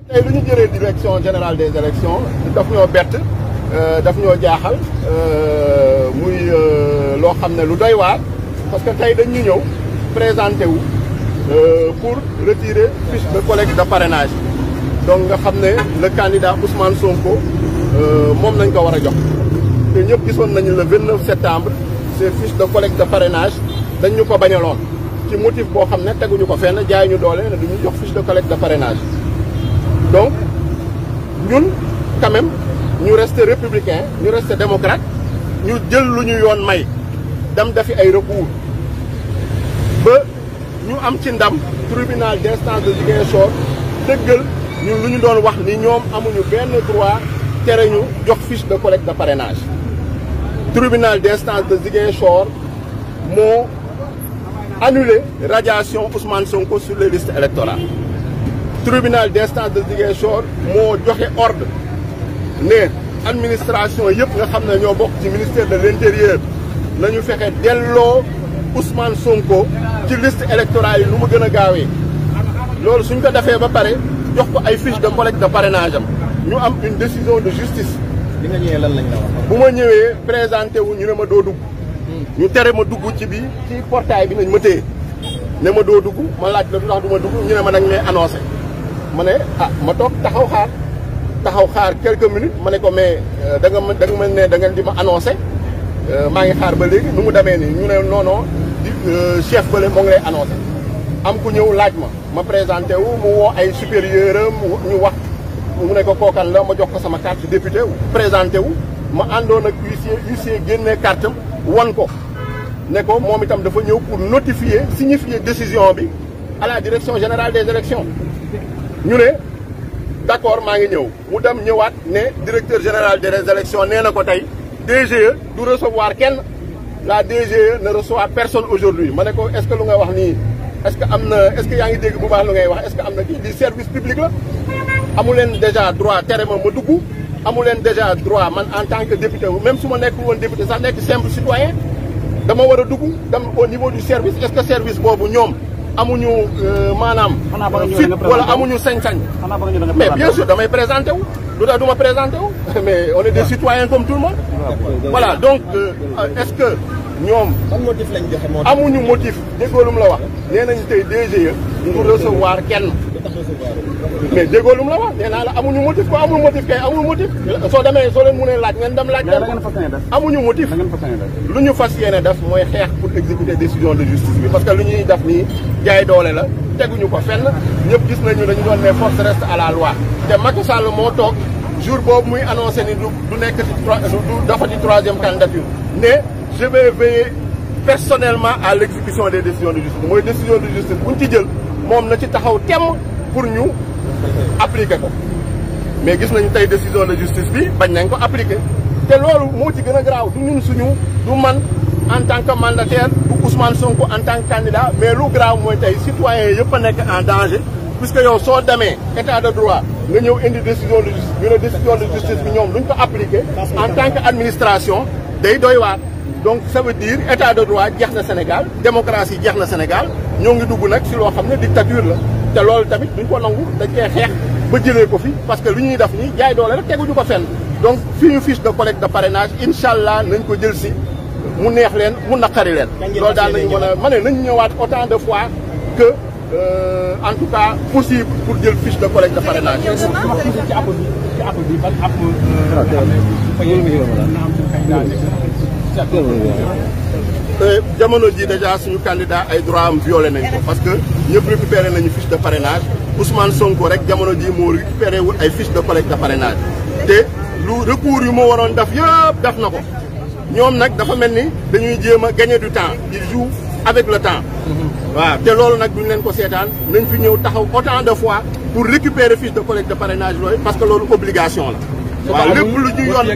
tey lu ñu jëlee direction générale des élections daf ñoo bett daf ñoo jaaxal muy loo xam ne lu doy waar parce que tey dañ ñu ñëw présenté wu pour retirer fiche de collecte de parrainage donc nga xam ne le candidat Ousmane Sonko moom nañ ko war a jox te ñëpp gisoon nañu le 29 septembre ces fiches de collecte de parrainage dañ ñu ko bañaloon ci motif boo xam ne teguñu ko fenn jaay ñu doole ne duñu jox fiche de collecte de parrainage donc ñun quand même ñu rester républicain ñu rester démocrate ñu jël lu ñu yoon may dem defi ay recours ba ñu am ci ndam tribunal d'instance de Ziguinchor dëggal ñun lu ñu doon wax ni ñoom amuñu benn droit tere ñu jox fiche de collecte de parrainage tribunal d'instance de Ziguinchor moo annulé radiation Ousmane Sonko sur les listes électorales tribunal d'instance de Ziguinchor moo joxe ordre ne administration yëpp nga xam ne ñoo bokk ci ministère de l'intérieur nañu fexe delloo Ousmane Sonko ci liste électorale yi lu mu gën a gaawee loolu suñ ko defee ba pare jox ko ay fiche de collecte de parrainage am ñu am une décision de justice. li nga ñëwee lan lañ la wax. bu ma ñëwee présenté wu ñu ne ma doo dugg. ñu tere ma dugg ci bi ci portail bi nañ ma téye ne ma doo dugg ma laaj la du tax du ma dugg ñu ne ma nag may annoncé ma ne ma toog taxaw xaar quelques minutes ma ne ko mais da nga ma ne da ngeen di ma annoncé maa ngi xaar ba léegi nu mu demee nii ñu ne non chef bële moo ngi lay annoncé am ku ñëw laaj ma présenté wu mu woo ay supérieur am ñu wax mu ne ko kookan la ma jox ko sama carte député présenté wu ma àndoon ak huissier génnee carte am wan ko ne ko moom itam dafa ñëw pour signifier décision bi à la direction générale des élections ñu ne d'accord maa ngi ñëw mu dem ñëwaat ne directeur général des élections nee na ko tey DGE du recevoir kenn la DGE ne reçoit personne aujourd'hui ma ne ko est-ce que lu nga wax nii est-ce que yaa ngi dégg bu baax lu ngay wax est-ce que am na kii di service public la amu leen déjà droit tere ma dugg amu leen déjà droit man en tant que député même su ma nekkul woon député sax nekk simple citoyen dama war a dugg dem au niveau du service est-ce que service boobu ñoom amuñu maanaam fit wala amuñu sañ-sañ mais bien sûr damay présenté wu lu tax du ma présenté wu mais on est des citoyens comme tout le monde voilà donc est-ce que ñoom amuñu motif déggoo lu mu la wax nee nañu tey DGE du recevoir kenn mais déggoo lu mu la wax nee naa la amuñu motif ko amul motif kay amul motif soo leen mënee laaj ngeen dem laaj amuñu motif lu ñu fas yéene def mooy xeex pour exécuter décision de justice bi parce que lu ñuy def nii jaay doole la teguñu ko fenn ñëpp gis nañu dañu doon ne force reste à la loi te Macky Sall moo toog jour boobu muy annoncé ni du nekk ci dafa ci troisième candidature ne je vais veiller personnellement à l'exécution des décisions de justice mooy décision de justice buñ ci jël moom na ci taxaw temm pour ñu appliquer ko mais gis nañu tey décision de justice bi bañ nañ ko appliquer te loolu moo ci gën a garaaw du ñun du man en tant que mandataire du Ousmane Sonko en tant que candidat mais lu garaaw mooy tey citoyens yëpp a nekk en danger puisque yow soo demee état de droit nga ñëw indi décision de justice ñu ne décision de justice bi ñoom duñ ko appliquer en tant que administration day doy waar donc ça veut dire état de droit jeex na Sénégal démocratie jeex na Sénégal ñoo ngi dugg nag si loo xam ne dictature la te loolu tamit duñ ko nangu dañ koy xeex ba jëlee ko fi parce que lu ñuy def nii jaay doole rek teguñu ko fenn donc fi ñu fiche de collecte de parrainage incha allah nañ ko jël si mu neex leen mu naqari leen. loolu daal nañu mën a ma ne nañu ñëwaat autant de fois que en tout cas possible pour jël fiche de collecte de parrainage. jamono ji déjà suñu candidat ay droit am violé nañ ko parce que ñëpp récupéré nañu fiche de parrainage Ousmane Sonko rek jamono ji moo récupéré wul ay fiche de collecte de parrainage te lu recours yu moo waroon def yëpp def na ko ñoom nag dafa mel ni dañuy jéem a gagner du temps ils jouent avec le temps waaw te loolu nag duñ leen ko seetaan nañ fi ñëw taxaw autant de fois pour récupérer fiche de collecte de parrainage loolu parce que loolu obligation la waaw lépp lu ñu yoon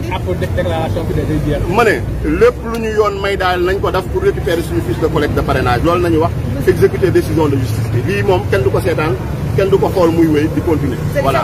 ma ne lépp lu ñu yoon may daal nañ ko def pour récupérer suñu fiche de collecte de parrainage loolu nañu wax exécuter décision de justice bi lii moom kenn du ko seetaan kenn du ko xool muy wéy di continuer voilà